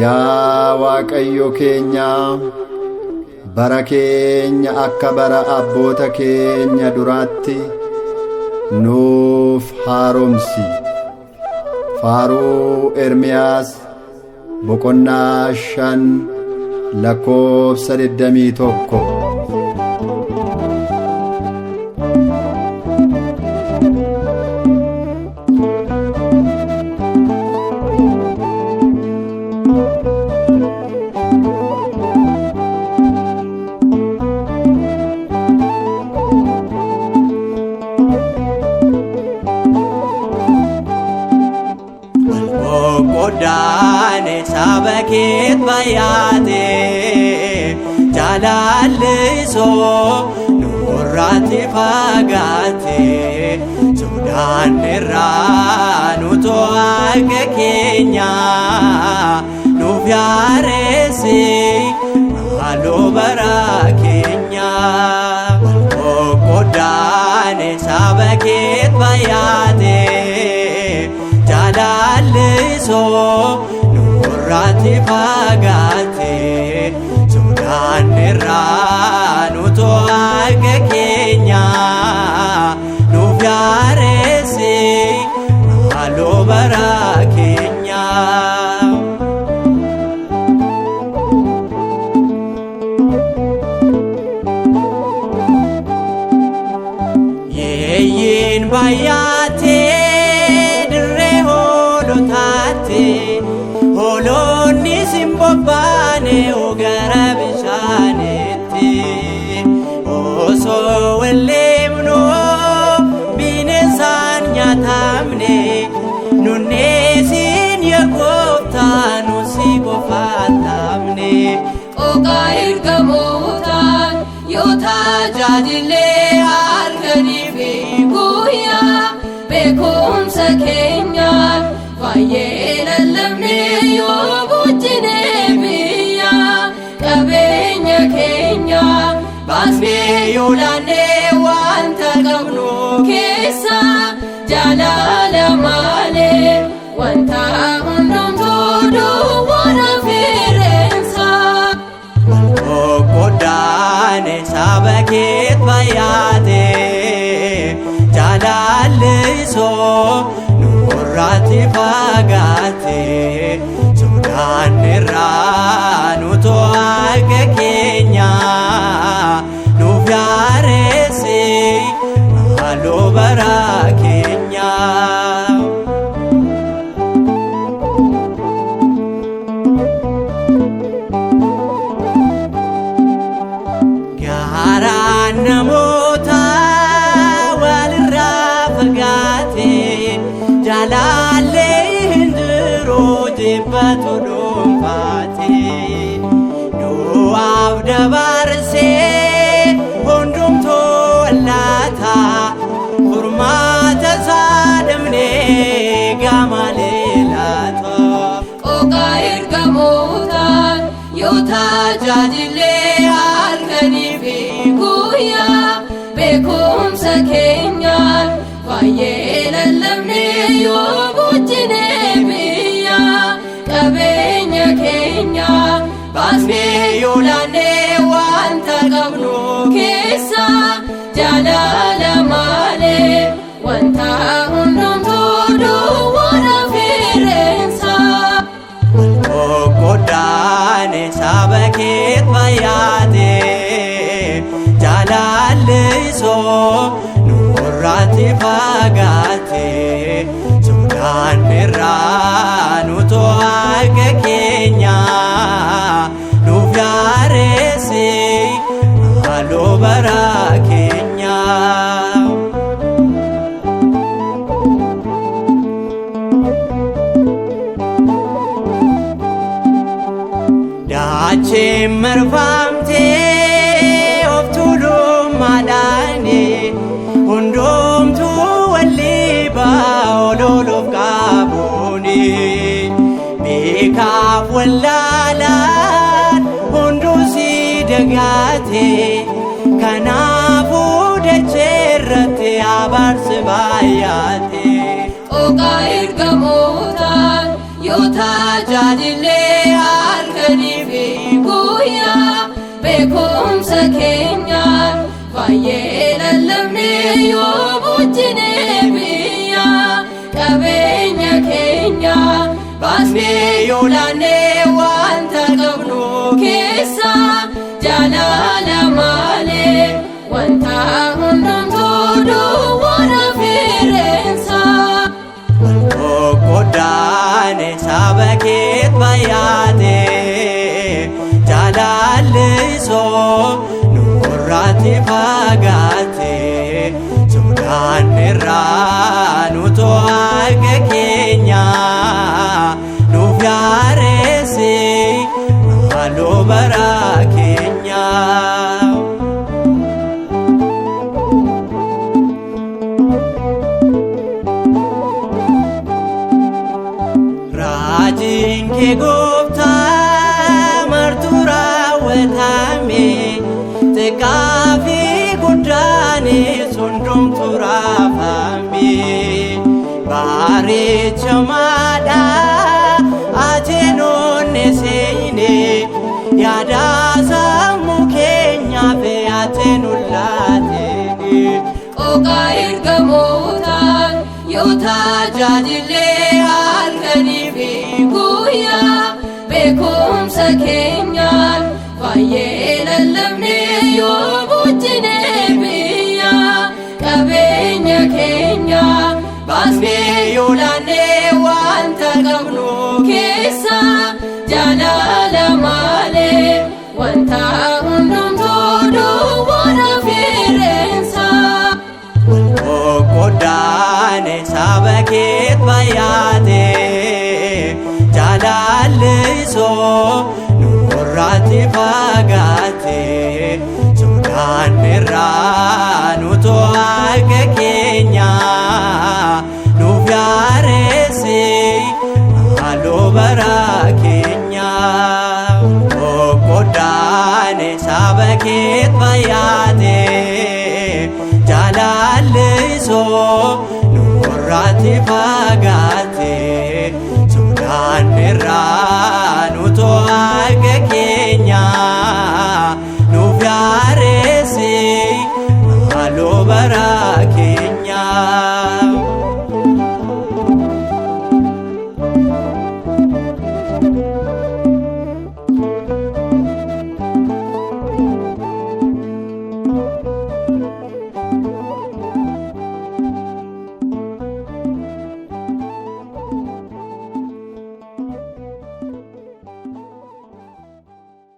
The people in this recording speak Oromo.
Yaa Waaqayyo keenya, bara keenya akka bara abboota keenya duraatti nuuf haaromsi. Faaruu Ermiyaas boqonnaa 5 lakkoofsa 21. Qoddaane saba keet bayyaate jaalallisoo nurratti fagaate sodaanirraa nu akka keenya nuuf yaareessi halluu bara keenya. Qoddaane saba keet bayyaate jaalallisoo nurratti fagaate sodaanirraa nu akka keenya nuuf yaareessi halluu bara keenya. Yeeyyiin baay'atee dirree hoolotaatti hoolonni simbobbaane gara bishaanitti osoo walleemnoo bineensaan nyaatamne nunneesiin yaa gooftaa nu si qofaatamne. Qooqaa ergamootaan yoo tajaajillee halkanii fi guyyaa beekumsa keenyaan baay'ee lallabnee yoo bulchine biyya qabeenya keenya baasnee yoo laannee wanta qabnu keessa jaalala malee wanta hundumtuu duwwaadha fireensa. Qoddaane saba keet bayyaate jaalallisoo nurratti fagaate sodaanirraa nu akka keenya nuuf yaareessi halluu bara keenya. Gaaraan namoota walirraa fagaate jaalallee hin jiru jibbatu dhuunfaate du'aaf dabarsee hundumtuu wallaata furmaata isaa dhabnee gama leelaata. Qooqaa ergamootaan yoo tajaajillee halkanii fi guyyaa beekumsa keenyaan baay'ee lallabnee yoo bulchine biyya qabeenya keenya baasnee yoo laannee wanta qabnu keessa jaalala malee wanta hundumtuu duwwaadha fireensa. Qoddaane saba keet bayyaate jaalallisoo nurratti fagaate sodaanirraa nu akka keenya nuuf yaareessi halluu bara keenya. Daacheen marfamtee of tuulummaadhaan. Wallaalaan hunduu si dagaate, kanaafuu dachee irratti abaarsi baay'ate. Qooqaa ergamootaan yoo tajaajillee halkanii fi guyyaa, beekumsa keenyaan baay'ee lallabnee yoo bulchine biyya, qabeenya keenya baasnee yoo laannee wanta qabnu keessa, jaalala malee wanta hundumtuu duwwaadha fireensa. Qoqqooddaane saba keet baay'ate, jaalallisoo nurraatti fagaate, sodaan irraa nu to'aqa keenya nuuf yaareessi maaloo bara keenya. Raajiin kee gooftaa martuu raawwatame, xiqqaa fi guddaanis hundumtuu raafame. Bareechamaadha ati nuun seene, yaada sammuu keenyaaf ati nu laate. Qooqaa ergamootaan yoo tajaajillee halkanii fi guyyaa, beekumsa keenyaan baay'ee lallabnee yoo bulchine biyya, qabeenya keenya baasnee yoo laannee wanta qabnu keessa, jaalala malee wanta hundumtuu duwwaadha fireensa. Qoqqooddaane saba keet baay'ate, jaalallisoo nurraatti fagaate, sodaan irraa nu to'aqa keenya nuuf yaareessi maaloo bara keenya. Qoqqooddaane saba keet baay'ate, jaalallisoo nurraatti fagaate, sodaan irraa nu to'aqa keenya nuuf yaareessi maaloo bara